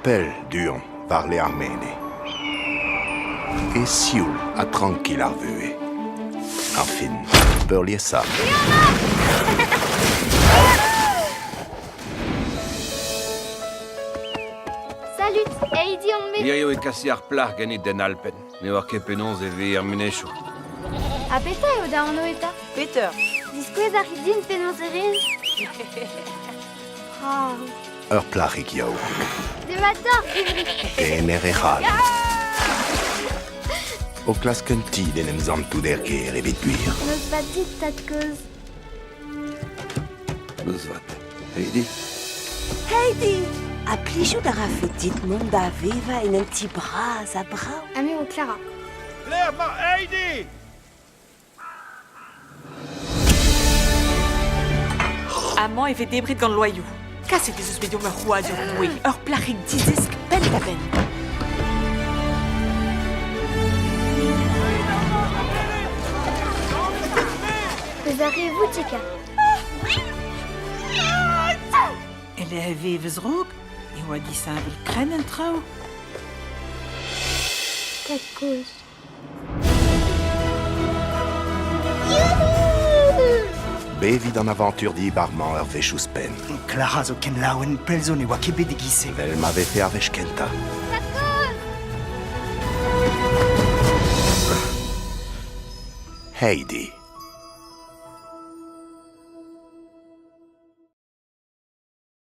pell du-hont war le ar mene. E sioul ha trankil ar vuhez. Añfin, peurliesañ. Salut, Heidi on-me. Hirio e kasi ar plac'h ganit d'an Alpen. Ne oar ket penaos e vez er menezioù. Ha petra eo da anv eta? Peter. Diskouez a rit din penaos e rez? Brav. Ur plac'hig yaouank. Demat deoc'h, Ivry. Tener e c'hall. O klask un ti d'en em santout er gêr evit gwir. N'eus vat dit, tad-kozh. N'eus vat. Heidi. Heidi! Ha plijout a rafe dit mont da vevañ en un ti bras ha brav? Ha me eo Clara. Lec'h 'mañ Heidi! Amañ e vez debret gant loaioù. Kaset ez eus bet deomp ur c'hrouadur roue, ur plac'hig dizesk penn-da-benn. Eus ar re voutika. E-lec'h e vevez raok e oa disheñvel-krenn an traoù. Tad-kozh. Bevit an avantur dibar-mañ ur wech ouzhpenn. Clara zo ken laouen pell zo ne oa ket bet e-giz-se. Evel ma vefe ar wech kentañ. Heidi.